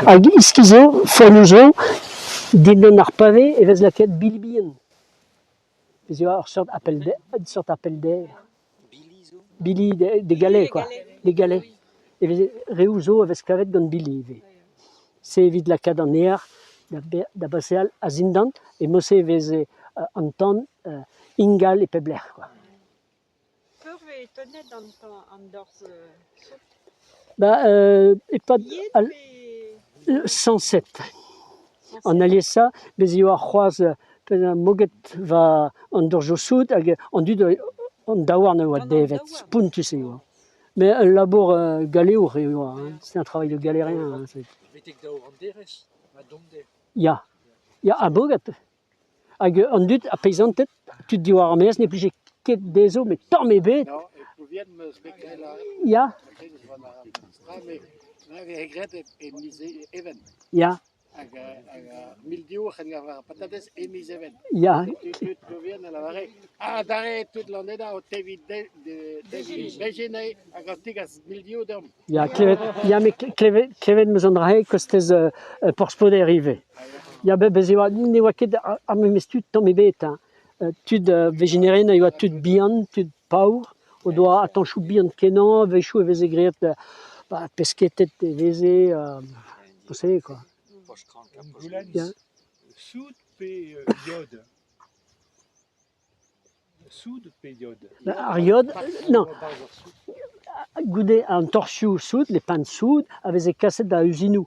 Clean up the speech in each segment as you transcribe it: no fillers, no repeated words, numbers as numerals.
Hag iskis eo, foennoù zo, dindan ar pave e vez lakaet bili bihan. Bez' e oa ur seurt appel ur seurt appel d'air. Bili de galais quoi, de galais. E veze reoù zo a vez kavet gant bili ivez. Se evit lakaat an aer da baseal a-zindan e mod-se e veze an tan ingal e pep lec'h quoi. Peur vez tennet an dorzh sot? Ba e-pad al sañset. An aliesañ bez' e oa c'hoazh moged war an dorzhioù sot hag an dud an daouarn a oa devet, spontus e oa. Met ul labour galeour e oa, hein, c'est un travail de galérien. Hein, Betek daou randerez, ma domder. Ya, ya ha moged. Hag an dud, ar peizanted, tud diwar ar maez ne blije ket dezho met tamm ebet. Ya. Ya. Ya. Ya, klevet, ya met klevet, klevet 'm eus an dra-se kostez Porspoder ivez. Ya, bez' e oa ne oa ket ar memes tud tamm ebet hein. Tud vezhinerien a yoa tud bihan, tud paour, o doa atañchoù bihan-kenañ, a-wechoù e veze graet ba pesketet e veze se quoi. Ya. Soud pe yod? Soud pe yod? Ar yod, non. Goude an torzhioù soud, les pains de soud, a veze kaset da uzinoù.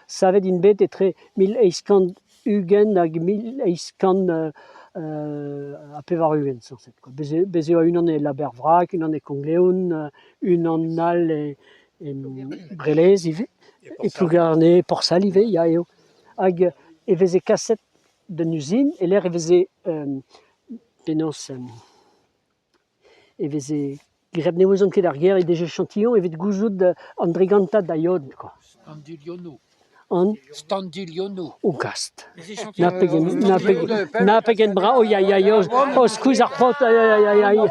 Savet int bet etre 1820 hag 1880 sañset quoi. Bez' e oa unan e Labervrak, unan e Konk-Leon, unan all e Brelez ivez, e Plougerne, e Porsal ivez, ya eo. Hag e veze kaset d'un uzin e-lec'h e veze penaos e veze graet ne ouezont ket ar ger e des échantillons evit gouzout an dregantad a yod kwa. Standilhonoù. An? Standilhonoù. O gast. Na pegen na pegen na pegen brav ya ya ya o skuizh ar paotr ya ya ya ya.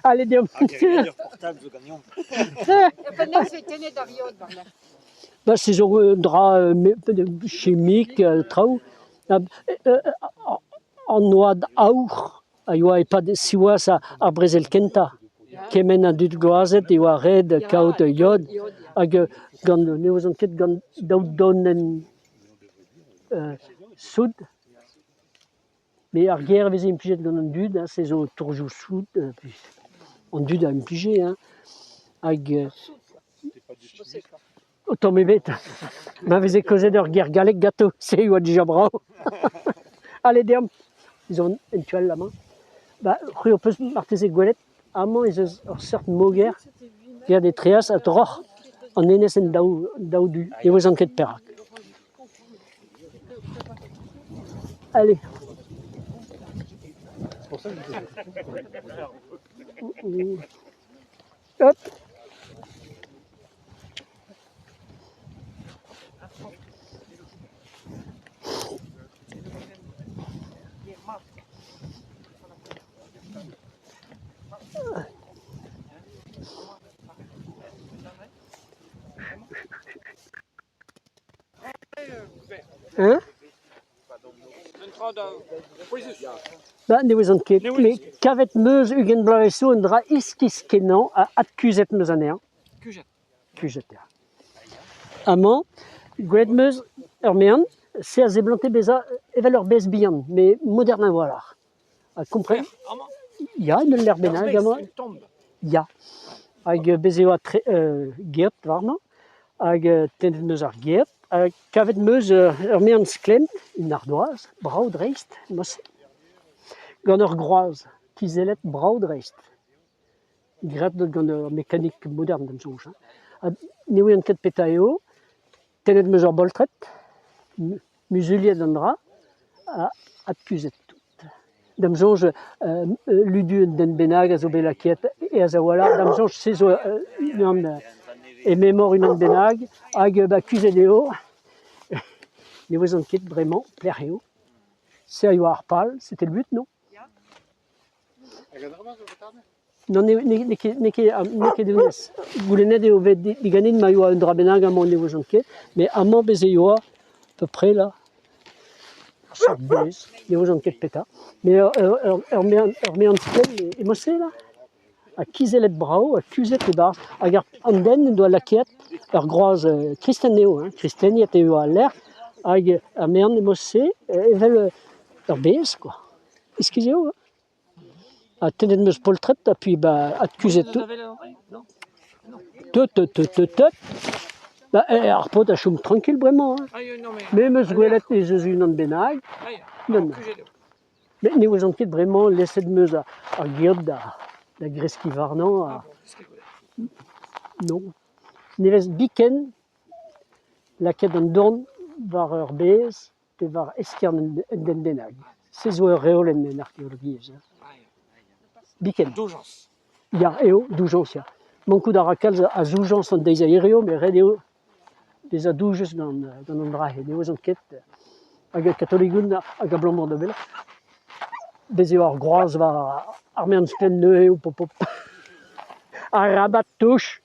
Allez deomp. Ba se zo un dra chimik traoù. An oad aour a yoa e-pad siwazh ar brezel kentañ. Kement a dud gloazet e oa ret kaout yod hag gant ne ouzon ket gant daou donenn soud. Met ar ger a veze implijet gant an dud, se zo tourioù soud, an dud a implije hein hag Tamm ebet. Ma veze kaozet ur ger gallek ganto, se a oa dija brav. Ale deomp, ez on en tu all amañ. Ba c'hwi ho peus marteze gwelet, amañ ez eus ur seurt moger graet e treaz ha droch an enez en daou, daou du. Ne ouezan ket perak. Allez. Hop. Hein? Ba ne ouezan ket, met kavet 'm eus 20 bloavezh zo un dra iskis-kenañ ha adkuzhet 'm eus anezhañ. Kuzhet. Kuzhet, ya. Amañ, gwelet 'm eus ur mean, se a seblante bezañ evel ur bez bihan, met modern a-walc'h. Ha kompren? Amañ? Ya, en ul lec'h bennak amañ. Un tamm. Ya. Hag bez' e oa tre geot warnañ, hag tennet 'm eus ar geot, hag kavet 'm eus ur mean-sklent, un ardoaz, brav-dreist, mod-se, gant ur groaz kizellet brav-dreist. Graet gant ur mekanik modern da'm soñj hein. Ha ne ouian ket petra eo, tennet 'm eus ur boltred, muzuliet an dra, ha adkuzhet tout. Da'm soñj ludu un den bennak a zo bet lakaet aes a-walc'h, da'm soñj se zo unan e memor unan bennak hag ba kuzhet eo. Ne ouezan ket bremañ pelec'h eo. Se a yoa ar pal, c'était le but, non? Nann, n'eo ket n'eo ket n'eo ket honnezh. Goulennet eo bet diganin ma oa un dra bennak amañ ne ouezan ket, met amañ bez' e oa à peu près là, ur seurt bez, ne ouezan ket petra. Met ur mean-spenn emañ-se là, ha kizellet brav ha kuzhet e-barzh. Hag an den en doa lakaet ur groaz kristen eo hein, kristeniet eo al lec'h hag ar mean emañ-se evel ur bez kwa. Iskis eo hein. Ha tennet 'm eus poltred ha puis ba adkuzhet tout. Teut teut teut teut teut. Ba ar paotr a chom trankil bremañ hein. Me 'm eus gwelet ez eus unan bennak. Nann. Met ne ouezan ket bremañ leset 'm eus ar geot da greskiñ warnañ ha non. Ne vez biken lakaet an dorn war ur bez pe war eskern un den bennak. Se zo ur reolenn en arkeologiezh. Biken. Doujañs. Ya eo, doujañs ya. Mankout a ra kalz a zoujañs an deiz a hiziv met ret eo bezañ doujus gant an dra-se. Ne ouezan ket hag katoligoun hag abalamour da belec'h. Bez' eo ar groaz war ar mean-spenn neuze o pop pop. Arabat touch !